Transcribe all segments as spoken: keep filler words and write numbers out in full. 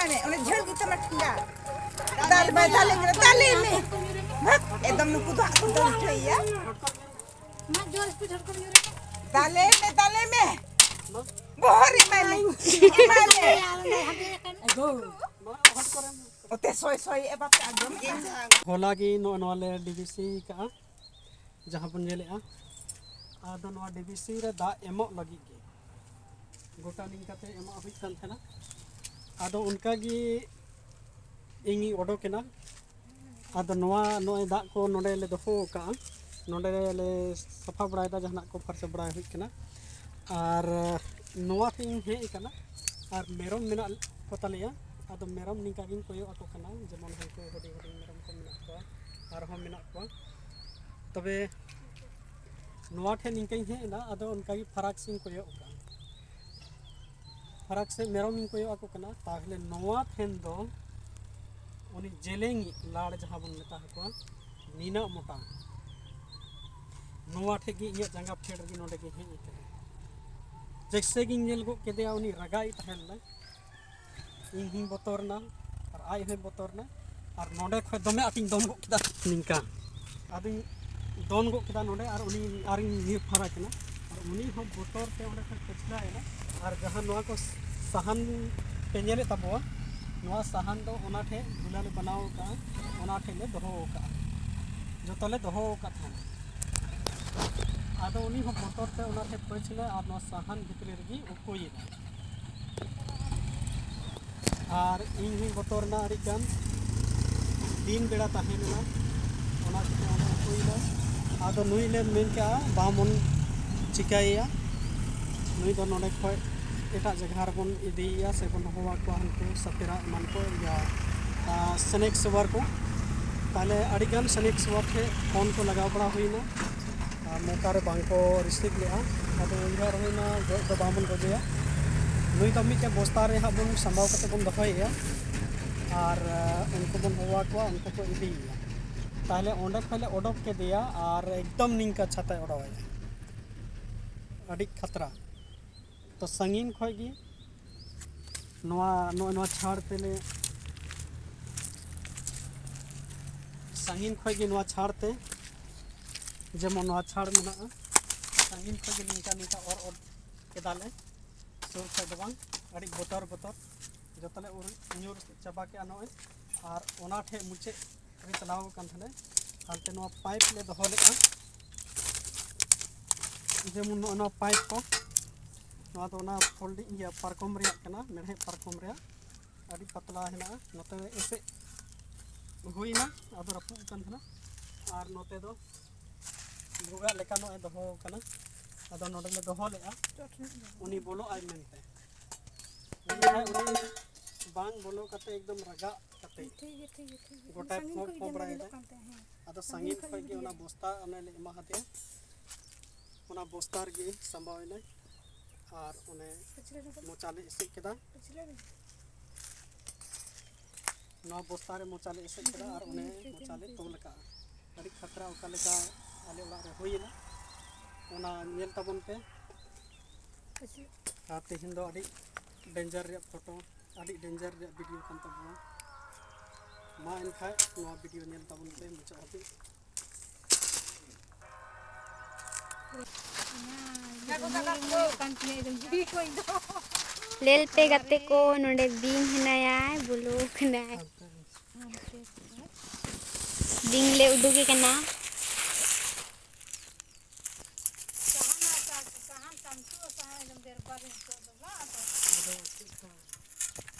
ᱚᱱᱮ ᱚᱱᱮ ᱡᱷᱟᱹᱞ ᱜᱮ ᱛᱟᱢᱟ ᱴᱷᱮᱸᱜᱟ᱾ ᱫᱟᱞ ᱵᱟᱭ ᱫᱟᱞᱮ ᱠᱟᱱᱟ, ᱫᱟᱞᱮ ᱢᱮ᱾ ᱵᱷᱟᱜ, ᱮᱠᱫᱚᱢ ᱱᱩᱠᱩ ᱫᱚ ᱦᱟᱸᱜ ᱠᱚ ᱫᱟᱞ ᱦᱚᱪᱚᱭᱮᱭᱟ᱾ ᱢᱟ ᱡᱳᱨ ᱥᱯᱤᱰ ᱦᱚᱲ ᱠᱚ ᱧᱩᱨ ᱟᱠᱟᱱᱟ᱾ ᱫᱟᱞᱮ ᱢᱮ, ᱫᱟᱞᱮ ᱢᱮ᱾ ᱵᱚᱦᱚᱜ ᱨᱮ ᱮᱢᱟᱭ ᱢᱮ᱾ ᱮᱢᱟᱭ ᱢᱮ᱾ ᱚᱛᱮ ᱥᱚᱭ ᱥᱚᱭ ᱮ ᱵᱟᱯᱮ ᱟᱸᱡᱚᱢ᱾ ᱦᱚᱞᱟ ᱜᱮ ᱱᱚᱜᱼᱚ ᱱᱚᱣᱟ ᱞᱮ ᱰᱤ ᱵᱷᱤ ᱥᱤ ᱠᱟᱜᱼᱟ, ᱡᱟᱦᱟᱸ ᱵᱚᱱ ᱧᱮᱞᱮᱜᱼᱟ᱾ ᱟᱫᱚ ᱱᱚᱣᱟ ᱰᱤ ᱵᱷᱤ ᱥᱤ ᱨᱮ ᱫᱟᱜ ᱮᱢᱚᱜ ᱞᱟᱹᱜᱤᱫ ᱜᱮ ᱜᱚᱴᱟ ᱱᱤᱝᱠᱟᱛᱮ ᱮᱢᱟᱜ ᱦᱩᱭᱩᱜ ᱠᱟᱱ ᱛᱟᱦᱮᱱᱟ᱾ ᱟᱫᱚ ᱚᱱᱠᱟ ᱜᱮ ᱤᱧᱤᱧ ᱚᱰᱚᱠᱮᱱᱟ᱾ ᱟᱫᱚ ᱱᱚᱣᱟ ᱱᱚᱜᱼᱚᱭ ᱫᱟᱜ ᱠᱚ ᱱᱚᱰᱮ ᱞᱮ ᱫᱚᱦᱚ ᱟᱠᱟᱫᱼᱟ, ᱱᱚᱰᱮ ᱞᱮ ᱥᱟᱯᱷᱟ ᱵᱟᱲᱟᱭᱮᱫᱟ, ᱡᱟᱦᱟᱱᱟᱜ ᱠᱚ ᱯᱷᱟᱨᱪᱟ ᱵᱟᱲᱟᱭ ᱦᱩᱭᱩᱜ ᱠᱟᱱᱟ᱾ ᱟᱨ ᱱᱚᱣᱟ ᱴᱷᱮᱱ ᱤᱧ ᱦᱮᱡ ᱟᱠᱟᱱᱟ, ᱟᱨ ᱢᱮᱨᱚᱢ ᱢᱮᱱᱟᱜ ᱠᱚ ᱛᱟᱞᱮᱭᱟ᱾ ᱟᱫᱚ ᱢᱮᱨᱚᱢ ᱱᱤᱝᱠᱟ ᱜᱤᱧ ᱠᱚᱭᱚᱜ ᱟᱠᱚ ᱠᱟᱱᱟ, ᱡᱮᱢᱚᱱ ᱦᱟᱱᱠᱩ ᱦᱩᱰᱤᱧ ᱦᱩᱰᱤᱧ ᱢᱮᱨᱚᱢ ᱠᱚ ᱢᱮᱱᱟᱜ ᱠᱚᱣᱟ, ᱟᱨᱦᱚᱸ ᱢᱮᱱᱟᱜ ᱠᱚᱣᱟ᱾ ᱛᱚᱵᱮ ᱱᱚᱣᱟ ᱴᱷᱮᱱ ᱱᱤᱝᱠᱟᱹᱧ ᱦᱮᱡ ᱮᱱᱟ, ᱟᱫᱚ ᱚᱱᱠᱟᱜᱮ ᱯᱷᱟᱨᱟᱠ ᱥᱮᱫ ᱤᱧ ᱠᱚᱭᱚᱜ ᱟᱠᱟᱫᱼᱟ᱾ ᱯᱷᱟᱨᱟᱠ ᱥᱮᱫ ᱢᱮᱨᱚᱢ ᱤᱧ ᱠᱚᱭᱚᱜ ᱟᱠᱚ ᱠᱟᱱᱟ, ᱛᱟᱦᱞᱮ ᱱᱚᱣᱟ ᱴᱷᱮᱱ ᱫᱚ ᱩᱱᱤ ᱡᱮᱞᱮᱧ ᱞᱟᱲ ᱡᱟᱦᱟᱸ ᱵᱚᱱ ᱢᱮᱛᱟ ᱠᱚᱣᱟ, ᱱᱤᱱᱟᱹᱜ ᱢᱚᱴᱟ, ᱱᱚᱣᱟ ᱴᱷᱮᱡ ᱜᱮ ᱤᱧᱟᱹᱜ ᱡᱟᱸᱜᱟ ᱯᱷᱮᱰ ᱨᱮᱜᱮ ᱱᱚᱰᱮ ᱜᱮ ᱦᱮᱡ ᱟᱠᱟᱱᱟ᱾ ᱡᱮᱭᱥᱮ ᱜᱤᱧ ᱧᱮᱞ ᱜᱚᱫ ᱠᱮᱫᱮᱭᱟ, ᱩᱱᱤ ᱨᱟᱜᱟᱭ ᱛᱟᱦᱮᱸ ᱞᱮᱱᱟ᱾ ᱤᱧ ᱦᱚᱸᱧ ᱵᱚᱛᱚᱨ ᱮᱱᱟ ᱟᱨ ᱟᱡ ᱦᱚᱸᱭ ᱵᱚᱛᱚᱨ ᱮᱱᱟ᱾ ᱟᱨ ᱱᱚᱰᱮ ᱠᱷᱚᱡ ᱫᱚᱢᱮ ᱟᱸᱴᱤᱧ ᱫᱚᱱ ᱜᱚᱫ ᱠᱮᱫᱟ ᱱᱤᱝᱠᱟ᱾ ᱟᱫᱚᱧ ᱫᱚᱱ ᱜᱚᱫ ᱠᱮᱫᱟ ᱱᱚᱰᱮ, ᱟᱨ ᱩᱱᱤ ᱟᱨᱤᱧ ᱧᱤᱨ ᱯᱷᱟᱨᱟᱠ ᱮᱱᱟ᱾ ᱟᱨ ᱩᱱᱤ ᱦᱚᱸ ᱵᱚᱛᱚᱨ ᱛᱮ ᱚᱸᱰᱮ ᱠᱷᱚᱡ ᱯᱟᱹᱪᱷᱞᱟᱹ ᱮᱱᱟ᱾ ᱟᱨ ᱡᱟᱦᱟᱸ ᱱᱚᱣᱟ ᱠᱚ ᱥᱟᱦᱟᱱ ᱯᱮ ᱧᱮᱞᱮᱫ ᱛᱟᱵᱚᱣᱟ, ᱱᱚᱣᱟ ᱥᱟᱦᱟᱱ ᱫᱚ ᱚᱱᱟ ᱴᱷᱮᱡ ᱡᱷᱩᱞᱟ ᱞᱮ ᱵᱮᱱᱟᱣ ᱟᱠᱟᱫᱼᱟ, ᱚᱱᱟ ᱴᱷᱮᱡ ᱞᱮ ᱫᱚᱦᱚ ᱟᱠᱟᱫᱼᱟ, ᱡᱚᱛᱚ ᱞᱮ ᱫᱚᱦᱚ ᱟᱠᱟᱫ ᱛᱟᱦᱮᱱᱟ᱾ ᱟᱫᱚ ᱩᱱᱤ ᱦᱚᱸ ᱵᱚᱛᱚᱨ ᱛᱮ ᱚᱱᱟ ᱴᱷᱮᱡ ᱯᱟᱹᱪᱷᱞᱟᱹ ᱟᱨ ᱱᱚᱣᱟ ᱥᱟᱦᱟᱱ ᱵᱷᱤᱛᱨᱤ ᱨᱮᱜᱮ ᱩᱠᱩᱭᱮᱱᱟ᱾ ᱟᱨ ᱤᱧ ᱦᱚᱸᱧ ᱵᱚᱛᱚᱨ ᱮᱱᱟ ᱟᱹᱰᱤ ᱜᱟᱱ᱾ ᱫᱤᱱ ᱵᱮᱲᱟ ᱛᱟᱦᱮᱸ ᱞᱮᱱᱟ, ᱚᱱᱟ ᱪᱤᱠᱟᱹ ᱚᱸᱰᱮ ᱩᱠᱩᱭᱮᱱᱟ᱾ ᱟᱫᱚ ᱱᱩᱭ ᱞᱮ ᱢᱮᱱ ᱠᱮᱜᱼᱟ, ᱵᱟᱵᱚᱱ ᱪᱤᱠᱟᱹᱭᱮᱭᱟ, ᱱᱩᱭ ᱫᱚ ᱱᱚᱰᱮ ᱠᱷᱚᱡ ᱮᱴᱟᱜ ᱡᱟᱭᱜᱟ ᱨᱮᱵᱚᱱ ᱤᱫᱤᱭᱮᱭᱟ ᱥᱮᱵᱚᱱ ᱦᱚᱦᱚ ᱟᱠᱚᱣᱟ ᱦᱟᱱᱠᱩ ᱥᱟᱯᱮᱨᱟ ᱮᱢᱟᱱ ᱠᱚ, ᱤᱭᱟᱹ, ᱟᱨ ᱥᱱᱮᱠ ᱥᱮᱵᱟᱨ ᱠᱚ᱾ ᱛᱟᱦᱞᱮ ᱟᱹᱰᱤᱜᱟᱱ ᱥᱱᱮᱠ ᱥᱮᱵᱟᱨ ᱴᱷᱮᱡ ᱯᱷᱳᱱ ᱠᱚ ᱞᱟᱜᱟᱣ ᱵᱟᱲᱟ ᱦᱩᱭᱱᱟ, ᱟᱨ ᱢᱚᱠᱟ ᱨᱮ ᱵᱟᱝ ᱠᱚ ᱨᱤᱥᱤᱵᱷ ᱞᱮᱜᱼᱟ᱾ ᱟᱫᱚ ᱩᱭᱦᱟᱹᱨ ᱦᱩᱭᱱᱟ, ᱜᱚᱡ ᱫᱚ ᱵᱟᱝᱵᱚᱱ ᱜᱚᱡᱮᱭᱟ, ᱱᱩᱭ ᱫᱚ ᱢᱤᱫᱴᱮᱱ ᱵᱚᱥᱛᱟ ᱨᱮ ᱦᱟᱸᱜ ᱵᱚᱱ ᱥᱟᱢᱵᱟᱣ ᱠᱟᱛᱮ ᱵᱚᱱ ᱫᱚᱦᱚᱭᱮᱭᱟ, ᱟᱨ ᱟᱸ, ᱩᱱᱠᱩ ᱵᱚᱱ ᱦᱚᱦᱚ ᱟᱠᱚᱣᱟ, ᱩᱱᱠᱩ ᱠᱚ ᱤᱫᱤᱭᱮᱭᱟ᱾ ᱛᱟᱦᱞᱮ ᱚᱸᱰᱮ ᱠᱷᱚᱡ ᱞᱮ ᱚᱰᱚᱠ ᱠᱮᱫᱮᱭᱟ, ᱟᱨ ᱮᱠᱫᱚᱢ ᱱᱤᱝᱠᱟ ᱪᱷᱟᱛᱟᱭ ᱚᱰᱚᱠᱮᱭᱟ, ᱟᱹᱰᱤ ᱠᱷᱟᱛᱨᱟ᱾ ᱛᱚ ᱥᱟᱺᱜᱤᱧ ᱠᱷᱚᱡ ᱜᱮ ᱱᱚᱣᱟ ᱱᱚᱜᱼᱚᱭ ᱱᱚᱣᱟ ᱪᱷᱟᱲ ᱛᱮᱞᱮ, ᱥᱟᱺᱜᱤᱧ ᱠᱷᱚᱱ ᱜᱮ ᱱᱚᱣᱟ ᱪᱷᱟᱲ ᱛᱮ, ᱡᱮᱢᱚᱱ ᱱᱚᱣᱟ ᱪᱷᱟᱲ ᱢᱮᱱᱟᱜᱼᱟ, ᱥᱟᱺᱜᱤᱧ ᱠᱷᱚᱱ ᱜᱮ ᱱᱤᱝᱠᱟ ᱱᱤᱝᱠᱟ ᱚᱨ ᱚᱨ ᱠᱮᱫᱟᱞᱮ, ᱥᱩᱨ ᱠᱷᱚᱱ ᱫᱚ ᱵᱟᱝ, ᱟᱹᱰᱤ ᱵᱚᱛᱚᱨ ᱵᱚᱛᱚᱨ ᱡᱚᱛᱚᱞᱮ ᱩᱨ ᱧᱩᱨ ᱪᱟᱵᱟ ᱠᱮᱜᱼᱟ ᱱᱚᱜᱼᱚᱭ᱾ ᱟᱨ ᱚᱱᱟ ᱴᱷᱮᱡ ᱢᱩᱪᱟᱹᱫ ᱨᱮ ᱪᱟᱞᱟᱣ ᱟᱠᱟᱱ ᱛᱟᱦᱮᱸᱱᱟ, ᱦᱟᱱᱛᱮ ᱱᱚᱣᱟ ᱯᱟᱭᱤᱯ ᱞᱮ ᱫᱚᱦᱚ ᱞᱮᱫᱼᱟ, ᱡᱮᱢᱚᱱ ᱱᱚᱜᱼᱚ ᱱᱚᱣᱟ ᱯᱟᱭᱤᱯ ᱠᱚ, ᱱᱚᱣᱟ ᱫᱚ ᱚᱱᱟ ᱯᱷᱳᱞᱰᱤᱝ ᱤᱭᱟᱹ ᱯᱟᱨᱠᱚᱢ ᱨᱮᱭᱟᱜ ᱠᱟᱱᱟ, ᱢᱮᱲᱦᱮᱫ ᱯᱟᱨᱠᱚᱢ ᱨᱮᱭᱟᱜ, ᱟᱹᱰᱤ ᱯᱟᱛᱞᱟ ᱦᱮᱱᱟᱜᱼᱟ᱾ ᱱᱚᱛᱮ ᱮᱥᱮᱫ ᱦᱩᱭᱱᱟ, ᱟᱫᱚ ᱨᱟᱹᱯᱩᱫ ᱟᱠᱟᱱ ᱛᱟᱦᱮᱸᱱᱟ, ᱟᱨ ᱱᱚᱛᱮ ᱫᱚ ᱵᱷᱩᱜᱟᱜ ᱞᱮᱠᱟ ᱱᱚᱜᱼᱚᱭ ᱫᱚᱦᱚ ᱟᱠᱟᱱᱟ᱾ ᱟᱫᱚ ᱱᱚᱰᱮ ᱞᱮ ᱫᱚᱦᱚ ᱞᱮᱫᱼᱟ, ᱩᱱᱤ ᱵᱚᱞᱚᱜ ᱟᱭ ᱢᱮᱱᱛᱮ᱾ ᱢᱮᱱᱠᱷᱟᱱ ᱩᱱᱤ ᱵᱟᱝ ᱵᱚᱞᱚ ᱠᱟᱛᱮ ᱮᱠᱫᱚᱢ ᱨᱟᱜᱟᱜ ᱠᱟᱛᱮ ᱴᱷᱤᱠ ᱜᱮᱭᱟ, ᱴᱷᱤᱠ ᱜᱮᱭᱟ, ᱴᱷᱤᱠ ᱜᱮᱭᱟ᱾ ᱜᱚᱴᱟᱭ ᱥᱟᱺᱜᱤᱧ ᱯᱷᱚᱵ ᱠᱷᱚᱱ ᱯᱷᱚᱵ ᱜᱮ ᱨᱟᱜ ᱵᱟᱲᱟᱭᱮᱫᱟᱭ᱾ ᱧᱮᱞᱚᱜ ᱠᱟᱱ ᱛᱟᱦᱮᱸᱫ, ᱦᱮᱸ᱾ ᱟᱫᱚ ᱥᱟᱺᱜᱤᱧ ᱥᱟᱺᱜᱤᱧ ᱠᱷᱚᱱ ᱠᱷᱚᱱ ᱜᱮ ᱜᱮ ᱚᱱᱟ ᱧᱮᱞᱚᱜ ᱵᱚᱥᱛᱟ ᱚᱱᱮ ᱞᱮ ᱮᱢᱟ ᱦᱟᱫᱮᱭᱟ, ᱚᱱᱟ ᱵᱚᱥᱛᱟ ᱨᱮᱜᱮ ᱥᱟᱢᱵᱟᱣ ᱮᱱᱟᱭ᱾ ᱟᱨ ᱚᱱᱮ ᱯᱟᱹᱪᱷᱞᱟᱹ ᱨᱮᱫᱚ ᱢᱚᱪᱟ ᱞᱮ ᱮᱥᱮᱫ ᱠᱮᱫᱟ, ᱯᱟᱹᱪᱷᱞᱟᱹ ᱨᱮᱫᱚ᱾ ᱱᱚᱣᱟ ᱵᱚᱥᱛᱟ ᱨᱮ ᱢᱚᱪᱟ ᱞᱮ ᱮᱥᱮᱫ ᱠᱮᱫᱟ ᱟᱨ ᱚᱱᱮ ᱢᱚᱪᱟ ᱞᱮ ᱛᱚᱞ ᱟᱠᱟᱫᱼᱟ᱾ ᱟᱹᱰᱤ ᱠᱷᱟᱛᱨᱟ ᱚᱠᱟ ᱞᱮᱠᱟ ᱟᱞᱮ ᱚᱲᱟᱜ ᱨᱮ ᱦᱩᱭᱮᱱᱟ, ᱚᱱᱟ ᱧᱮᱞ ᱛᱟᱵᱚᱱ ᱯᱮ᱾ ᱟᱨ ᱛᱮᱦᱮᱧ ᱫᱚ ᱟᱹᱰᱤ ᱰᱮᱧᱡᱟᱨ ᱨᱮᱭᱟᱜ ᱯᱷᱳᱴᱳ, ᱟᱹᱰᱤ ᱰᱮᱧᱡᱟᱨ ᱨᱮᱭᱟᱜ ᱵᱷᱤᱰᱤᱭᱳ ᱠᱟᱱ ᱛᱟᱵᱚᱱᱟ᱾ ᱢᱟ ᱮᱱᱠᱷᱟᱡ ᱱᱚᱣᱟ ᱵᱷᱤᱰᱤᱭᱳ ᱧᱮᱞ ᱛᱟᱵᱚᱱ ᱯᱮ ᱢᱩᱪᱟᱹᱫ ᱦᱟᱹᱵᱤᱡ᱾ ᱧᱮᱞ ᱯᱮ ᱜᱟᱛᱮ ᱠᱚ, ᱱᱚᱰᱮ ᱵᱤᱧ ᱦᱮᱱᱟᱭᱟᱭ, ᱵᱚᱞᱚ ᱠᱟᱱᱟᱭ᱾ ᱵᱤᱧ ᱞᱮ ᱩᱰᱩᱠᱮ ᱠᱟᱱᱟ᱾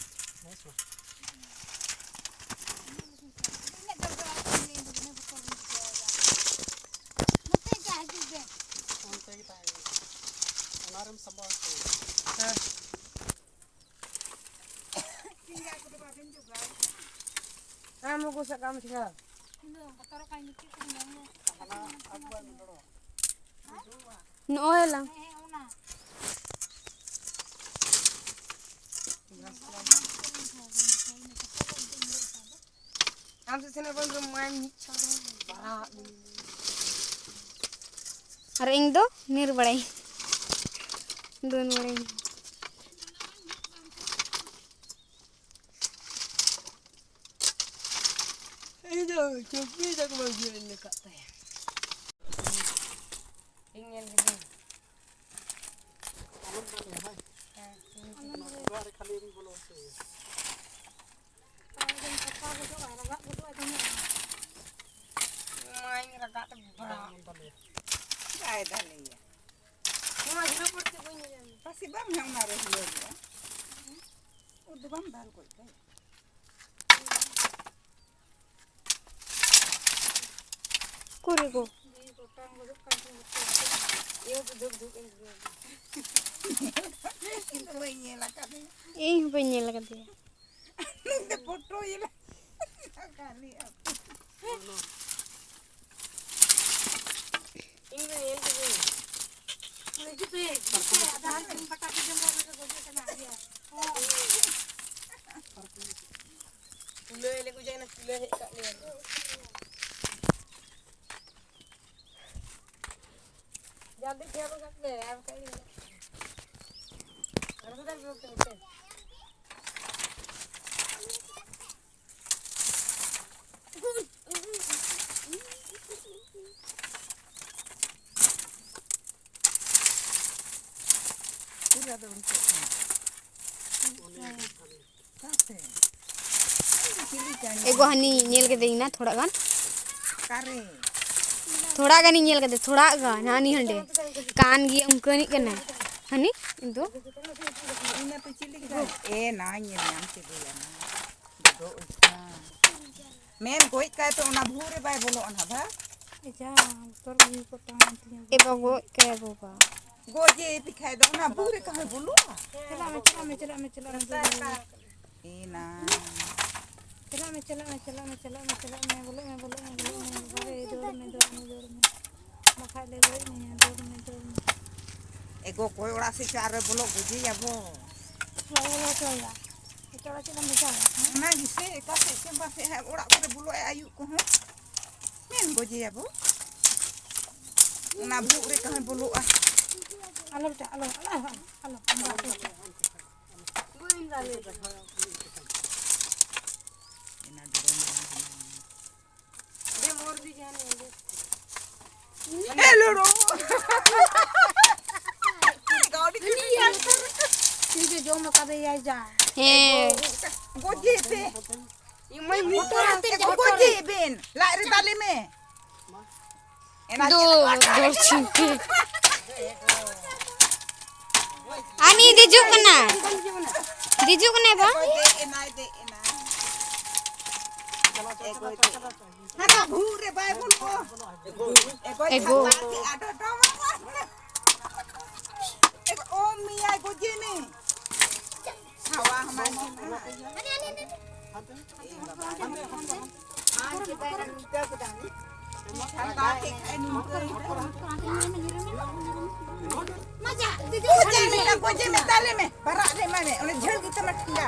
ᱚᱱᱛᱮ ᱜᱮ ᱛᱟᱦᱮᱸ ᱠᱟᱱᱟ᱾ ᱚᱱᱟ ᱨᱮᱢ ᱥᱟᱢᱵᱟᱣ ᱦᱚᱪᱚᱭᱟ᱾ ᱦᱮᱸ᱾ ᱟᱢ ᱜᱚ ᱥᱟᱠᱟᱢ ᱴᱷᱮᱸᱜᱟ᱾ ᱦᱟᱱᱟ ᱟᱹᱜᱩᱣᱟᱭ ᱢᱮ ᱰᱚᱲᱚ᱾ ᱱᱚᱜᱼᱚᱭ ᱞᱟᱝ᱾ ᱟᱢ ᱥᱮ ᱥᱮᱱ ᱵᱚᱱ ᱨᱩᱢ ᱢᱟᱭ ᱢᱤᱫ ᱪᱷᱚᱲ ᱵᱟᱨᱟ᱾ ᱟᱨ ᱤᱧ ᱫᱚ ᱧᱤᱨ ᱵᱟᱲᱟᱭ, ᱫᱚᱱ ᱵᱟᱲᱟᱭ᱾ ᱪᱚᱵᱵᱤᱥ ᱫᱚ ᱵᱟᱝ ᱦᱩᱭ ᱞᱮᱠᱟ ᱛᱟᱭᱟ᱾ ᱤᱧ ᱧᱮᱞ ᱠᱮᱫᱟᱹᱧ᱾ ᱟᱞᱚᱢ ᱫᱟᱞᱮᱭᱟ ᱵᱷᱟᱭ᱾ ᱦᱮᱸ᱾ ᱚᱲᱟᱜ ᱨᱮ ᱠᱷᱟᱹᱞᱤ ᱤᱧ ᱵᱚᱞᱚ ᱦᱚᱪᱚᱭᱟ᱾ ᱟᱨ ᱮᱠᱫᱚᱢ ᱥᱟᱯᱷᱟ ᱜᱚᱫᱚᱜᱼᱟ, ᱨᱟᱜᱟᱜ ᱜᱚᱫᱚᱜᱼᱟ ᱫᱚᱢᱮ᱾ ᱱᱚᱣᱟᱧ ᱨᱟᱜᱟᱜ ᱛᱮ ᱵᱟᱲᱟ᱾ ᱟᱞᱚᱢ ᱫᱟᱞᱮᱭᱟ᱾ ᱵᱟᱭ ᱫᱟᱞᱮᱭᱟ᱾ ᱱᱚᱣᱟ ᱦᱤᱨᱟᱹ ᱯᱚᱲ ᱛᱮ ᱵᱟᱹᱧ ᱧᱮᱞ᱾ ᱯᱟᱥᱮ ᱵᱟᱝ ᱦᱟᱸᱜ ᱚᱱᱟ ᱨᱮ ᱦᱤᱞᱟᱹᱣ ᱠᱚᱜᱼᱟ᱾ ᱩᱫ ᱫᱚ ᱵᱟᱢ ᱫᱟᱞ ᱜᱚᱡ ᱠᱟᱭᱟ᱾ ᱩᱠᱩᱨ ᱜᱚ? ᱤᱧ ᱫᱚ ᱵᱟᱹᱧ ᱧᱮᱞ ᱟᱠᱟᱫᱮᱭᱟ᱾ ᱤᱧ ᱦᱚᱸ ᱵᱟᱹᱧ ᱧᱮᱞ ᱟᱠᱟᱫᱮᱭᱟ᱾ ᱱᱩᱭ ᱫᱚ ᱯᱷᱳᱴᱳ ᱤᱭᱟᱹ ᱞᱮ ᱠᱷᱟᱹᱞᱤ ᱟᱯᱮ᱾ ᱤᱧ ᱫᱚ ᱧᱮᱞ ᱠᱤᱫᱟᱹᱧ᱾ ᱦᱤᱡᱩᱜ ᱯᱮ, ᱦᱤᱡᱩᱜ ᱯᱮ, ᱟᱫᱷᱟ ᱦᱚᱲ ᱡᱚᱢ ᱠᱟᱴᱟ ᱠᱚ ᱡᱚᱢ ᱠᱟᱛᱮ ᱠᱚ ᱜᱚᱡᱮ ᱠᱟᱱᱟ, ᱤᱭᱟᱹ᱾ ᱠᱩᱞᱟᱹᱭ ᱞᱮ ᱜᱚᱡᱮ ᱠᱟᱱᱟ, ᱠᱩᱞᱟᱹᱭ ᱦᱮᱡ ᱠᱟᱜ ᱞᱮᱭᱟ᱾ ᱡᱚᱞᱫᱤ ᱴᱷᱮᱞ ᱜᱚᱫ ᱢᱮ, ᱟᱨ ᱵᱟᱠᱷᱟᱡ ᱤᱧ ᱟᱬᱜᱚ ᱫᱟᱲᱮ ᱵᱟᱹᱧ ᱛᱮ᱾ ᱯᱩᱨᱟᱹ ᱫᱚ ᱩᱞᱴᱟᱹᱜ ᱠᱟᱱᱟ᱾ ᱚᱠᱟ ᱥᱮᱫ? ᱪᱤᱞᱤ ᱪᱟᱭᱱᱤᱡᱽ? ᱮᱜᱳ ᱦᱟᱹᱱᱤ ᱧᱮᱞ ᱠᱮᱫᱮᱭᱟᱹᱧ ᱱᱟ ᱛᱷᱚᱲᱟ ᱜᱟᱱ᱾ ᱚᱠᱟᱨᱮ? ᱛᱷᱚᱲᱟ ᱜᱟᱱᱤᱧ ᱧᱮᱞ ᱠᱮᱫᱮ, ᱛᱷᱚᱲᱟ ᱜᱟᱱ᱾ ᱦᱟᱹᱱᱤ ᱦᱟᱸᱰᱮ ᱠᱟᱱ ᱜᱮ ᱩᱱᱠᱟᱹᱱᱤᱡ ᱠᱟᱱᱟᱭ᱾ ᱦᱟᱹᱱᱤ ᱤᱧ ᱫᱚ᱾ ᱤᱧ ᱢᱟ ᱛᱚ ᱪᱤᱞᱤ ᱠᱮᱫᱟᱭ? ᱮ, ᱱᱟᱧ ᱧᱮᱞ ᱧᱟᱢ ᱠᱮᱫᱮᱭᱟ ᱱᱟ᱾ ᱫᱚ ᱚᱡᱷᱟ᱾ ᱢᱮᱱ ᱜᱚᱡ ᱠᱟᱭ ᱛᱚ ᱚᱱᱟ ᱵᱷᱩ ᱨᱮ ᱵᱟᱭ ᱵᱚᱞᱚᱜᱼᱟ ᱱᱟ ᱵᱷᱟ᱾ ᱮᱡᱟ, ᱵᱚᱛᱚᱨ ᱜᱮ ᱦᱩᱭ ᱠᱚᱜ ᱛᱟᱢᱟ ᱛᱤᱧᱟᱹ᱾ ᱮ ᱵᱟ, ᱜᱚᱡ ᱠᱟᱭ ᱵᱟᱵᱟ᱾ ᱜᱚᱡᱮ ᱯᱤᱠᱷᱟᱭ ᱫᱚ ᱚᱱᱟ ᱵᱷᱩ ᱨᱮ ᱠᱟᱦᱟᱸᱭ ᱵᱚᱞᱚᱜᱼᱟ? ᱪᱟᱞᱟᱜ ᱢᱮ, ᱪᱟᱞᱟᱜ ᱢᱮ, ᱪᱟᱞᱟᱜ ᱢᱮ, ᱪᱟᱞᱟᱜ ᱢᱮ, ᱫᱩᱨ ᱨᱮ᱾ ᱮ ᱱᱟ᱾ ᱪᱟᱞᱟᱜ ᱢᱮ, ᱪᱟᱞᱟᱜ ᱢᱮ, ᱪᱟᱞᱟᱜ ᱢᱮ, ᱪᱟᱞᱟᱜ ᱢᱮ, ᱪᱟᱞᱟᱜ ᱢᱮ, ᱵᱚᱞᱚᱜ ᱢᱮ, ᱵᱚᱞᱚᱜ ᱢᱮ, ᱵᱚᱞᱚᱜ ᱢᱮ, ᱵᱟᱵᱟ ᱨᱮ, ᱫᱟᱹᱲ ᱢᱮ, ᱫᱟᱹᱲ ᱢᱮ, ᱫᱟᱹᱲ ᱢᱮ᱾ ᱵᱟᱠᱷᱟᱡ ᱞᱮ ᱜᱚᱡ ᱢᱮᱭᱟ, ᱫᱟᱹᱲ ᱢᱮ, ᱫᱟᱹᱲ ᱢᱮ᱾ ᱮᱜᱳ ᱚᱠᱚᱭ ᱚᱲᱟᱜ ᱥᱮᱫ ᱪᱚ ᱟᱨᱚ ᱵᱚᱞᱚ ᱜᱚᱡᱮᱭᱟᱵᱚ᱾ ᱵᱟᱵᱟ ᱵᱚᱞᱚ ᱦᱚᱪᱚᱣᱟᱭᱟ᱾ ᱮᱴᱟᱜ ᱚᱲᱟᱜ ᱪᱮᱫ ᱮᱢ ᱵᱷᱮᱡᱟᱭᱟ, ᱦᱮᱸ? ᱚᱱᱟ ᱜᱮᱥᱮ, ᱚᱠᱟ ᱥᱮᱫ ᱪᱚ ᱵᱟᱥᱮᱡ ᱦᱟᱸᱜ ᱚᱲᱟᱜ ᱠᱚᱨᱮ ᱵᱚᱞᱚᱜ ᱟᱭ ᱟᱹᱭᱩᱵ ᱠᱚᱦᱚᱸ᱾ ᱢᱮᱱ ᱜᱚᱡᱮᱭᱟᱵᱚ᱾ ᱚᱱᱟ ᱵᱷᱩᱜ ᱨᱮ ᱠᱟᱦᱟᱸᱭ ᱵᱚᱞᱚᱜᱼᱟ᱾ ᱟᱞᱚ ᱵᱮᱴᱟ, ᱟᱞᱚ, ᱟᱞᱚ, ᱟᱞᱚ, ᱟᱞᱚ, ᱟᱞᱚ᱾ ᱵᱟᱹᱧ ᱫᱟᱲᱮᱭᱟᱜᱼᱟ᱾ ᱮᱱᱟ ᱰᱨᱳᱱ ᱵᱟᱝ ᱠᱟᱱᱟ᱾ ᱦᱮᱞᱳ ᱨᱚ᱾ ᱴᱷᱤᱠ ᱜᱮ ᱡᱚᱢ ᱟᱠᱟᱫᱮᱭᱟᱭ ᱡᱟ᱾ ᱦᱮᱸ᱾ ᱜᱚᱡᱮ ᱯᱮ᱾ ᱤᱧ ᱢᱟᱧ ᱢᱚᱴᱚᱨ ᱟᱛᱮ ᱜᱚᱡᱮ ᱵᱮᱱ᱾ ᱞᱟᱡ ᱨᱮ ᱫᱟᱞᱮ ᱢᱮ᱾ ᱮᱱᱟ ᱫᱚ ᱪᱮᱫ ᱞᱮᱠᱟ ᱫᱚᱨ ᱪᱤᱱᱛᱟᱹ᱾ ᱟᱹᱱᱤ ᱫᱮᱡᱚᱜ ᱠᱟᱱᱟ᱾ ᱫᱮᱡᱚᱜ ᱠᱟᱱᱟᱭ ᱵᱟ᱾ ᱫᱮᱡ ᱮᱱᱟᱭ, ᱫᱮᱡ ᱮᱱᱟᱭ᱾ ᱦᱟᱱᱟ ᱵᱷᱩᱜ ᱨᱮ ᱵᱟᱭ ᱵᱚᱞᱚᱜᱼᱟ᱾ ᱮᱜᱳ᱾ ᱮᱜᱳ᱾ ᱚ ᱢᱤᱭᱟ ᱜᱚᱡᱮ ᱢᱮ᱾ ᱦᱟᱣᱟ ᱦᱟᱢᱟ ᱜᱮ ᱢᱮᱱᱟᱜᱼᱟ᱾ ᱟᱨ ᱡᱩᱫᱟᱹ ᱠᱮᱫᱟ᱾ ᱟᱨ ᱫᱟᱜ ᱠᱮᱫ ᱠᱷᱟᱡ ᱱᱤᱝᱠᱟᱹ ᱜᱚᱡᱮ ᱢᱮ, ᱜᱚᱡᱮ ᱢᱮ, ᱫᱟᱞᱮ ᱢᱮ᱾ ᱵᱟᱨᱟᱜ ᱨᱮ ᱮᱢᱟᱭ ᱢᱮ᱾ ᱚᱱᱮ ᱡᱷᱟᱹᱞ ᱜᱮᱛᱟᱢᱟ ᱴᱷᱮᱸᱜᱟ᱾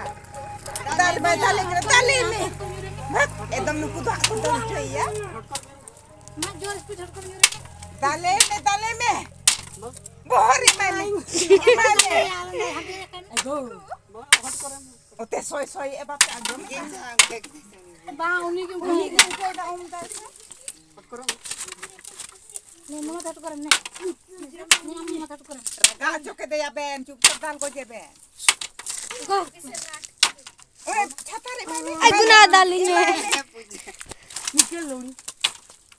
ᱫᱟᱞ ᱵᱟᱭ ᱫᱟᱞᱮ ᱠᱟᱱᱟ, ᱫᱟᱞᱮ ᱢᱮ᱾ ᱵᱷᱟᱜ, ᱮᱠᱫᱚᱢ ᱱᱩᱠᱩ ᱫᱚ ᱦᱟᱸᱜ ᱠᱚ ᱫᱟᱞ ᱦᱚᱪᱚᱭᱮᱭᱟ᱾ ᱫᱟᱞᱮ ᱢᱮ, ᱫᱟᱞᱮ ᱢᱮ᱾ ᱵᱚᱦᱚᱜ ᱨᱮ ᱮᱢᱟᱭ ᱢᱮ᱾ ᱮᱢᱟᱭ ᱢᱮ᱾ ᱚᱛᱮ ᱥᱚᱭ ᱥᱚᱭ ᱮ ᱵᱟᱯᱮ ᱟᱸᱡᱚᱢ ᱮᱫᱟ? ᱵᱟᱝ, ᱩᱱᱤ ᱜᱮ ᱩᱱᱤ ᱜᱮ ᱩᱱᱠᱩ ᱚᱲᱟᱜ ᱩᱢ ᱫᱟᱭ ᱥᱮ? ᱱᱮ, ᱱᱚᱣᱟ ᱫᱷᱟᱹᱨᱛᱤ ᱠᱚᱨᱮ ᱢᱮᱱᱟᱜ᱾ ᱱᱮ, ᱟᱢ ᱱᱚᱣᱟ ᱫᱷᱟᱹᱨᱛᱤ ᱠᱚᱨᱮ᱾ ᱨᱟᱜᱟ ᱦᱚᱪᱚ ᱠᱮᱫᱮᱭᱟ ᱵᱮᱱ, ᱪᱩᱯ ᱪᱟᱯ ᱫᱟᱞ ᱜᱚᱡᱮ ᱵᱮᱱ᱾ ᱜᱚ᱾ ᱚᱱᱮ ᱪᱷᱟᱛᱟ ᱨᱮ ᱮᱢᱟᱭ ᱢᱮ᱾ ᱟᱭ ᱜᱩᱱᱟ ᱫᱟᱞᱤᱧ ᱢᱮ᱾ ᱱᱤᱠᱟᱹ ᱞᱩᱲᱤ᱾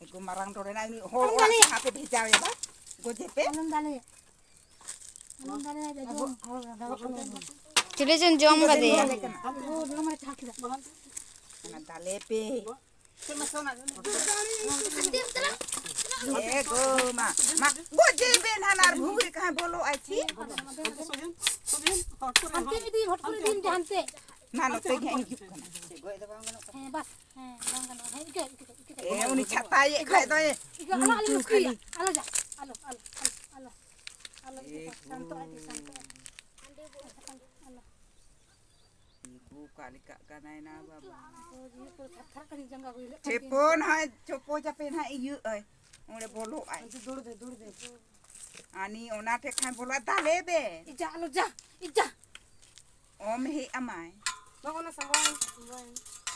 ᱮᱜᱳ ᱢᱟᱨᱟᱝ ᱰᱚᱰᱮ ᱱᱟᱭ ᱩᱱᱤ ᱦᱚᱲ ᱚᱲᱟᱜ ᱥᱮᱫ ᱦᱟᱯᱮ ᱵᱷᱮᱡᱟᱣᱮᱭᱟ ᱵᱟ᱾ ᱜᱚᱡᱮ ᱯᱮ᱾ ᱟᱞᱚᱢ ᱫᱟᱞᱮᱭᱟ᱾ ᱟᱞᱚᱢ ᱫᱟᱞᱮᱭᱟ, ᱡᱟᱡᱚ᱾ ᱪᱤᱞᱤ ᱪᱚᱝ ᱡᱚᱢ ᱠᱟᱫᱮᱭᱟ? ᱚ, ᱡᱚᱢ ᱨᱮ ᱪᱷᱟᱠ ᱠᱮᱫᱟ᱾ ᱚᱱᱟ ᱫᱟᱞᱮ ᱯᱮ᱾ ᱮ ᱜᱳ ᱢᱟ, ᱢᱟ, ᱜᱚᱡᱮ ᱵᱮᱱ ᱦᱟᱱᱟ ᱟᱨ ᱵᱷᱩᱜ ᱨᱮ ᱠᱟᱦᱟᱸ ᱵᱚᱞᱚᱜ ᱟᱭ ᱪᱤ? ᱦᱟᱱᱛᱮ ᱤᱫᱤ, ᱦᱚᱴ ᱠᱚᱨᱮ ᱤᱫᱤ ᱦᱟᱱᱛᱮ᱾ ᱢᱟ, ᱱᱚᱛᱮ ᱜᱮ ᱦᱟᱸᱜ ᱤᱧ ᱦᱤᱡᱩᱜ ᱠᱟᱱᱟ᱾ ᱦᱮᱸ, ᱵᱟᱥ, ᱦᱮᱸ, ᱵᱟᱝ ᱜᱟᱱᱚᱜᱼᱟ᱾ ᱦᱮᱸ, ᱤᱠᱟᱹ, ᱤᱠᱟᱹ, ᱤᱠᱟᱹ᱾ ᱮ, ᱩᱱᱤ ᱪᱷᱟᱛᱟᱭᱮᱫ ᱠᱷᱟᱡ ᱫᱚᱭ᱾ ᱤᱠᱟᱹ, ᱟᱞᱚ, ᱟᱞᱚ ᱱᱩᱠᱩᱭᱟ, ᱟᱞᱚ ᱡᱟ, ᱟᱞᱚ, ᱟᱞᱚ, ᱟᱞᱚ, ᱟᱞᱚ, ᱟᱞᱚ, ᱤᱠᱟᱹ, ᱮ ᱜᱳ᱾ ᱥᱟᱱᱛᱚ ᱟᱭ ᱛᱮ, ᱥᱟᱱᱛᱚ ᱟᱭ᱾ ᱟᱞᱚ᱾ ᱤᱜᱩ ᱚᱠᱟ ᱞᱮᱠᱟᱜ ᱠᱟᱱᱟᱭ ᱱᱟ ᱵᱟᱵᱟ᱾ ᱚ, ᱡᱤᱣᱤ ᱠᱚ ᱛᱷᱟᱨ ᱛᱷᱟᱨ ᱠᱟᱱ ᱡᱟᱸᱜᱟ ᱠᱚ ᱦᱤᱞᱟᱹᱜ ᱠᱟᱱ ᱪᱮᱯᱚ ᱛᱤᱧᱟ᱾ ᱱᱟᱦᱟᱜ ᱪᱚᱯᱚ ᱪᱟᱯᱮ ᱱᱟᱦᱟᱜ ᱤᱭᱟᱹᱜ ᱟᱭ᱾ ᱚᱸᱰᱮ ᱵᱚᱞᱚᱜ ᱟᱭ᱾ ᱟᱱᱛᱮ ᱫᱩᱲᱩᱵ ᱫᱮ, ᱫᱩᱲᱩᱵ ᱫᱮ᱾ ᱟᱱᱤ ᱚᱱᱟ ᱴᱷᱮᱡ ᱠᱷᱟᱱ ᱵᱚᱞᱚᱜ ᱟᱭ, ᱫᱟᱞᱮ ᱵᱮ᱾ ᱤᱡᱟ, ᱟᱞᱚ ᱡᱟ, ᱤᱡᱟ᱾ ᱚᱢ ᱦᱮᱡ ᱟᱢᱟᱭ᱾ ᱵᱟᱝ, ᱚᱱᱟ ᱥᱟᱢᱵᱟᱣ, ᱥᱟᱢᱵᱟᱣ᱾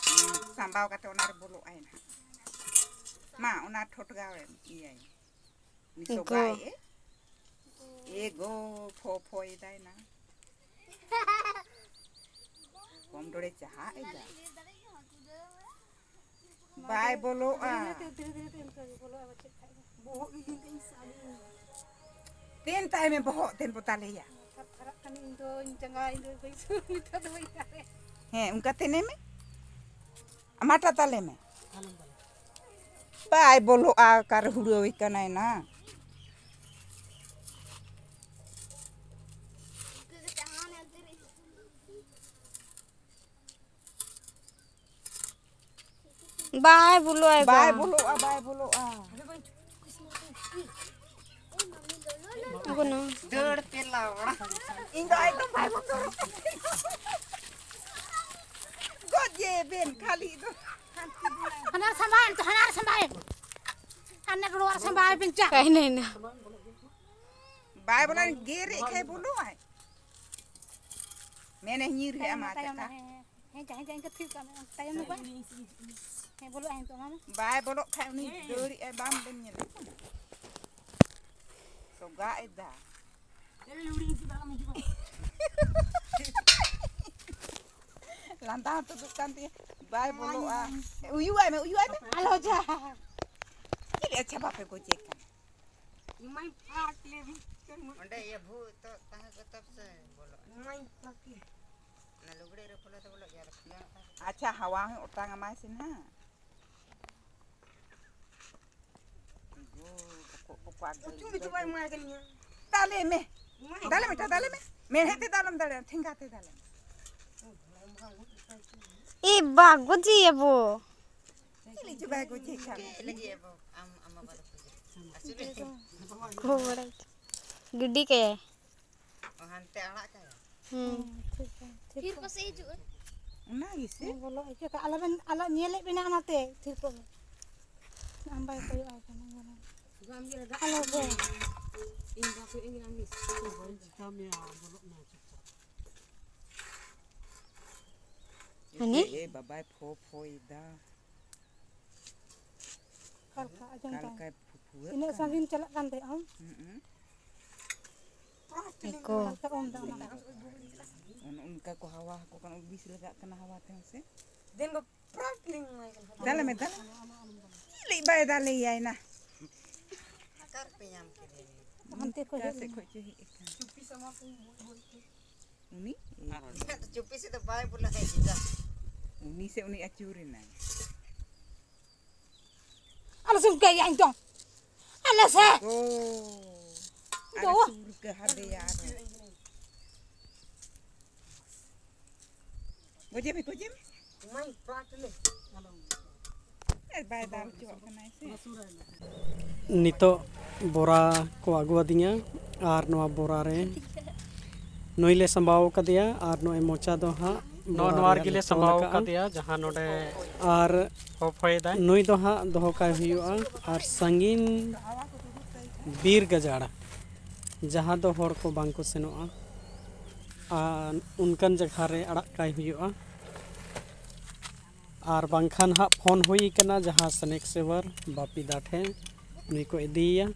ᱦᱩᱸ, ᱥᱟᱢᱵᱟᱣ ᱠᱟᱛᱮ ᱚᱱᱟ ᱨᱮ ᱵᱚᱞᱚᱜ ᱟᱭ ᱱᱟᱦᱟᱜ᱾ ᱢᱟ, ᱚᱱᱟ ᱴᱷᱚᱴᱜᱟᱣ ᱮᱢ ᱤᱭᱟᱹᱭ᱾ ᱩᱱᱤ ᱜᱚ᱾ ᱥᱚᱜᱟᱭ ᱮ᱾ ᱮ ᱜᱚ, ᱯᱷᱚ ᱯᱷᱚᱭ ᱫᱟᱭ ᱱᱟ᱾ ᱠᱚᱢ ᱰᱚᱲᱮ ᱪᱟᱦᱟ ᱮᱫᱟ᱾ ᱵᱟᱭ ᱵᱚᱞᱚᱜᱼᱟ᱾ ᱫᱷᱤᱨᱮ ᱫᱷᱤᱨᱮ ᱛᱮ ᱤᱱᱠᱟᱹ ᱜᱮ ᱵᱚᱞᱚᱜᱼᱟ, ᱟᱵᱟᱨ ᱪᱮᱫ ᱠᱷᱟᱡ ᱫᱚ᱾ ᱵᱚᱦᱚᱜ ᱤᱭᱟᱹ ᱠᱟᱹᱧ ᱥᱟᱵ ᱤᱧ᱾ ᱛᱮᱱ ᱛᱟᱭ ᱢᱮ, ᱵᱚᱦᱚᱜ ᱛᱮᱱ ᱵᱚ ᱫᱟᱞᱮᱭᱟ᱾ ᱛᱷᱟᱨ ᱛᱷᱟᱨᱟᱜ ᱠᱟᱹᱱᱟᱹᱧ ᱤᱧ ᱫᱚ, ᱤᱧ ᱡᱟᱸᱜᱟ, ᱤᱧ ᱫᱚ ᱵᱟᱹᱧ ᱥᱩᱨ, ᱱᱤᱛᱚᱜ ᱫᱚ ᱵᱟᱹᱧ ᱫᱟᱞᱮ᱾ ᱦᱮᱸ, ᱚᱱᱠᱟ ᱛᱮᱱᱮ ᱢᱮ᱾ ᱟᱢᱟᱴᱟ ᱛᱟᱞᱮ ᱢᱮ᱾ ᱵᱟᱭ ᱵᱚᱞᱚᱜᱼᱟ, ᱚᱠᱟᱨᱮ ᱦᱩᱲᱟᱹᱣᱮ ᱠᱟᱱᱟᱭ ᱱᱟ᱾ ᱵᱟᱭ ᱵᱚᱞᱚᱜᱼᱟ, ᱵᱟᱭ ᱵᱚᱞᱚᱜᱼᱟ, ᱵᱟᱭ ᱵᱚᱞᱚᱜᱼᱟ᱾ ᱮᱜᱳ ᱱᱚ᱾ ᱫᱟᱹᱲ ᱯᱮ ᱞᱟᱣᱲᱟ᱾ ᱤᱧ ᱫᱚ ᱮᱠᱫᱚᱢ ᱵᱟᱭ ᱵᱚᱛᱚᱨᱚᱜ ᱠᱟᱱᱟ᱾ ᱜᱚᱡ ᱜᱮ ᱵᱮᱱ ᱠᱷᱟᱹᱞᱤ ᱫᱚ᱾ ᱦᱟᱱᱟ ᱨᱮ ᱥᱟᱢᱵᱟᱭ ᱮᱱ ᱛᱚ, ᱦᱟᱱᱟ ᱨᱮ ᱥᱟᱢᱵᱟᱭ ᱮᱱ᱾ ᱦᱟᱱᱟ ᱨᱚᱲ ᱨᱮ ᱥᱟᱢᱵᱟᱭ ᱵᱮᱱ ᱪᱟ᱾ ᱠᱟᱹᱦᱱᱤ ᱱᱟ᱾ ᱵᱟᱭ ᱵᱚᱞᱚᱱ ᱜᱮᱨᱮᱫ ᱠᱷᱟᱡ ᱵᱚᱞᱚᱜᱼᱟᱭ᱾ ᱢᱮᱱᱮ ᱧᱤᱨ ᱦᱮᱡ ᱛᱟᱭᱚᱢ ᱟᱢᱟ ᱢᱮ, ᱛᱟᱭᱚᱢ ᱪᱮᱠᱟ? ᱢᱮ, ᱦᱮᱸ, ᱦᱮᱸ, ᱡᱟᱦᱟᱸᱭ, ᱡᱟᱦᱟᱸᱭ ᱠᱚ ᱛᱷᱤᱨ ᱠᱟᱜ ᱢᱮ, ᱛᱟᱭᱚᱢ ᱢᱮ ᱵᱟᱝ᱾ ᱦᱮᱸ, ᱵᱚᱞᱚᱜ ᱟᱭ ᱱᱤᱛᱚᱜ, ᱚᱱᱟ ᱢᱟ᱾ ᱵᱟᱭ ᱵᱚᱞᱚᱜ ᱠᱷᱟᱡ ᱩᱱᱤ ᱫᱟᱹᱲᱤᱜ ᱟᱭ, ᱵᱟᱢ ᱵᱮᱱ ᱧᱮᱞᱮ ᱠᱟᱱᱟ? ᱥᱚᱜᱟᱜ ᱮᱫᱟ᱾ ᱞᱟᱸᱫᱟ ᱦᱚᱸ ᱛᱩᱫᱩᱜ ᱠᱟᱱ ᱛᱤᱧᱟᱹ, ᱵᱟᱭ ᱵᱚᱞᱚᱜᱼᱟ᱾ ᱩᱭᱩ ᱟᱭ ᱢᱮ, ᱩᱭᱩ ᱟᱭ ᱢᱮ᱾ ᱟᱞᱚ ᱡᱟ᱾ ᱪᱮᱫ ᱟᱪᱪᱷᱟ ᱵᱟᱯᱮ ᱜᱚᱡᱮ ᱠᱟᱱᱟ? ᱚᱸᱰᱮ ᱤᱭᱟᱹ ᱵᱷᱩ ᱛᱚ ᱛᱟᱦᱮᱸ ᱠᱚᱜ ᱛᱟᱯ ᱥᱮ ᱵᱚᱞᱚᱜᱼᱟ᱾ ᱚᱱᱟ ᱞᱩᱜᱽᱲᱤ ᱨᱮ ᱯᱷᱚᱞᱮ ᱛᱮ ᱵᱚᱞᱚᱜ ᱜᱮᱭᱟ, ᱟᱨ ᱠᱷᱩᱞᱟᱹ ᱱᱟᱜ ᱛᱟᱦᱮᱸ ᱠᱚᱜ᱾ ᱟᱪᱪᱷᱟ, ᱦᱟᱣᱟ ᱦᱚᱸ ᱚᱴᱟᱝ ᱟᱢᱟᱭ ᱥᱮ ᱱᱟᱦᱟᱜ᱾ ᱜᱚ, ᱵᱚᱠᱚᱜ ᱵᱚᱠᱚᱜ ᱟᱜ ᱩᱪᱩ ᱜᱟᱹᱭ ᱢᱤᱪᱩ ᱵᱟᱭ ᱮᱢᱟᱭ ᱠᱟᱱᱟ᱾ ᱫᱟᱞᱮ ᱢᱮ᱾ ᱮᱢᱟᱭ ᱫᱟᱞᱮ ᱢᱮ, ᱠᱟᱱᱟ᱾ ᱫᱟᱞᱮ ᱢᱮ᱾ ᱢᱮᱬᱦᱮᱫ ᱛᱮ ᱫᱟᱞᱮᱢ ᱫᱟᱲᱮᱭᱟᱜᱼᱟ, ᱴᱷᱮᱸᱜᱟ ᱛᱮ ᱫᱟᱞᱮ ᱢᱮ᱾ ᱮ ᱵᱟ, ᱜᱚᱡᱮᱭᱟᱵᱚ᱾ ᱪᱤᱞᱤ ᱪᱚ ᱵᱟᱭ ᱜᱚᱡᱮ ᱠᱷᱟᱱ᱾ ᱪᱮᱫ ᱞᱟᱹᱜᱤᱫ ᱟᱵᱚ? ᱟᱢ, ᱟᱢ ᱵᱟᱵᱟ ᱫᱚ ᱟᱹᱥᱩᱞ ᱞᱮ᱾ ᱜᱚ ᱵᱟᱲᱟᱭ᱾ ᱜᱤᱰᱤ ᱠᱟᱭᱟᱭ᱾ ᱚ, ᱦᱟᱱᱛᱮ ᱟᱲᱟᱜ ᱠᱟᱭᱟ᱾ ᱦᱩᱸ᱾ ᱦᱮᱸ, ᱴᱷᱤᱠ ᱜᱮᱭᱟ, ᱴᱷᱤᱠ ᱛᱤᱨ ᱜᱮᱭᱟ᱾ ᱯᱟᱥᱮ ᱦᱤᱡᱩᱜᱼᱟ᱾ ᱚᱱᱟ ᱜᱮᱥᱮ᱾ ᱦᱮᱸ, ᱵᱚᱞᱚ ᱦᱚᱪᱚ ᱠᱟᱜ᱾ ᱟᱞᱚ ᱵᱮᱱ, ᱟᱞᱚ ᱧᱮᱞᱮᱫ ᱵᱮᱱᱟ ᱚᱱᱟᱛᱮ, ᱛᱷᱤᱨ ᱠᱚᱜ ᱵᱮᱱ᱾ ᱟᱢ ᱵᱟᱭ ᱠᱚᱭᱚᱜ ᱟᱭ ᱠᱟᱱᱟ, ᱧᱮᱞ ᱢᱮ᱾ ᱟᱞᱚ ᱜᱚ᱾ ᱤᱧ ᱵᱟᱠᱚ ᱤᱧ ᱟᱢ ᱪᱤᱠᱟᱹ ᱢᱮᱭᱟ, ᱵᱚᱞᱚᱜ ᱢᱮ ᱪᱩᱯᱪᱟᱯ᱾ ᱦᱟᱹᱱᱤ? ᱮ ᱵᱟᱵᱟᱭ ᱯᱷᱚ ᱯᱷᱚᱭ ᱫᱟ᱾ ᱚᱠᱟ ᱞᱮᱠᱟ ᱟᱸᱡᱚᱢ ᱚᱠᱟ ᱫᱟᱭ? ᱞᱮᱠᱟᱭ ᱯᱷᱩ- ᱛᱤᱱᱟᱹᱜ ᱥᱟᱺᱜᱤᱧ ᱪᱟᱞᱟᱜ ᱠᱟᱱ ᱛᱟᱦᱮᱸᱜ ᱟᱢ? ᱦᱩᱸ᱾ ᱮᱠᱳ᱾ ᱚᱱᱠᱟ ᱠᱚ ᱩᱢ ᱫᱟ ᱚᱱᱟ᱾ ᱚᱱ-, ᱚᱱᱠᱟ ᱠᱚ ᱦᱟᱣᱟ ᱟᱠᱚ ᱠᱟᱱᱟ, ᱵᱤᱥ ᱞᱟᱜᱟᱜ ᱠᱟᱱᱟ ᱦᱟᱣᱟ ᱛᱮᱦᱚᱸ ᱥᱮ᱾ ᱫᱮᱱ ᱫᱚ ᱯᱨᱟᱠ ᱞᱤᱧ ᱮᱢᱟᱭ ᱠᱟᱱᱟ᱾ ᱫᱟᱞᱮ ᱢᱮ, ᱫᱟᱞᱮ᱾ ᱪᱮᱫ ᱞᱟᱹᱜᱤᱫ ᱵᱟᱭ ᱫᱟᱞᱮᱭᱟᱭ ᱱᱟ? ᱚᱠᱟ ᱨᱮᱯᱮ ᱧᱟᱢ ᱠᱮᱫᱮᱭᱟ? ᱦᱟᱱᱛᱮ ᱠᱷᱚᱡ ᱚᱠᱟ ᱦᱮᱡ ᱥᱮᱫ ᱮᱱᱟ᱾ ᱠᱷᱚᱡ ᱪᱚ ᱦᱮᱡ ᱟᱠᱟᱱ? ᱩᱱᱤ? ᱪᱩᱯᱤ ᱥᱮᱫ ᱫᱚ ᱵᱟᱭ ᱵᱚᱞᱚ ᱦᱮᱡ ᱮᱫᱟ᱾ ᱩᱱᱤ ᱥᱮ ᱩᱱᱤ ᱟᱹᱪᱩᱨ ᱮᱱᱟᱭ? ᱟᱞᱮ ᱥᱮᱫ ᱠᱚ ᱦᱮᱡ ᱮᱱ ᱪᱚᱝ᱾ ᱟᱞᱮ ᱥᱮᱫ᱾ ᱳ, ᱫᱚ᱾ ᱟᱞᱮ ᱥᱩᱨ ᱠᱚ ᱦᱟᱫᱮᱭᱟ ᱟᱨᱦᱚᱸ᱾ ᱜᱚᱡᱮ ᱢᱮ, ᱜᱚᱡᱮ ᱢᱮ᱾ ᱮ, ᱵᱟᱭ ᱫᱟᱞ ᱦᱚᱪᱚᱣᱟᱜ ᱠᱟᱱᱟᱭ ᱥᱮ᱾ ᱱᱤᱛᱚᱜ ᱵᱚᱨᱟ ᱠᱚ ᱟᱹᱜᱩᱣᱟᱫᱤᱧᱟ ᱟᱨ ᱱᱚᱣᱟ ᱵᱚᱨᱟ ᱨᱮ ᱱᱩᱭ ᱞᱮ ᱥᱟᱢᱵᱟᱣ ᱠᱟᱫᱮᱭᱟ ᱟᱨ ᱱᱚᱜᱼᱚᱭ ᱢᱚᱪᱟ ᱫᱚ ᱦᱟᱸᱜ ᱱᱚᱜᱼᱚ ᱵᱚᱨᱟ ᱱᱚᱣᱟ ᱨᱮᱭᱟᱜ ᱨᱮᱜᱮ ᱞᱮ ᱞᱮ ᱛᱚᱞ ᱥᱟᱢᱵᱟᱣ ᱟᱠᱟᱜᱼᱟ᱾ ᱠᱟᱫᱮᱭᱟ, ᱡᱟᱦᱟᱸ ᱱᱚᱰᱮ ᱟᱨ ᱦᱚᱯᱷᱚᱭᱮᱫᱟᱭ᱾ ᱱᱩᱭ ᱫᱚ ᱦᱟᱸᱜ ᱫᱚᱦᱚ ᱠᱟᱭ ᱦᱩᱭᱩᱜᱼᱟ ᱟᱨ ᱥᱟᱺᱜᱤᱧ ᱵᱤᱨ ᱜᱟᱡᱟᱲ, ᱡᱟᱦᱟᱸ ᱫᱚ ᱦᱚᱲ ᱠᱚ ᱵᱟᱝ ᱠᱚ ᱥᱮᱱᱚᱜᱼᱟ, ᱟᱨ ᱚᱱᱠᱟᱱ ᱡᱟᱭᱜᱟ ᱨᱮ ᱟᱲᱟᱜ ᱠᱟᱭ ᱦᱩᱭᱩᱜᱼᱟ᱾ ᱟᱨ ᱵᱟᱝᱠᱷᱟᱱ ᱦᱟᱸᱜ ᱯᱷᱳᱱ ᱦᱩᱭ ᱠᱟᱱᱟ ᱡᱟᱦᱟᱸ ᱥᱱᱮᱠ ᱥᱮᱵᱷᱟᱨ ᱵᱟᱯᱤ ᱫᱟ ᱴᱷᱮᱱ, ᱱᱩᱭ ᱠᱚ ᱤᱫᱤᱭᱮᱭᱟ᱾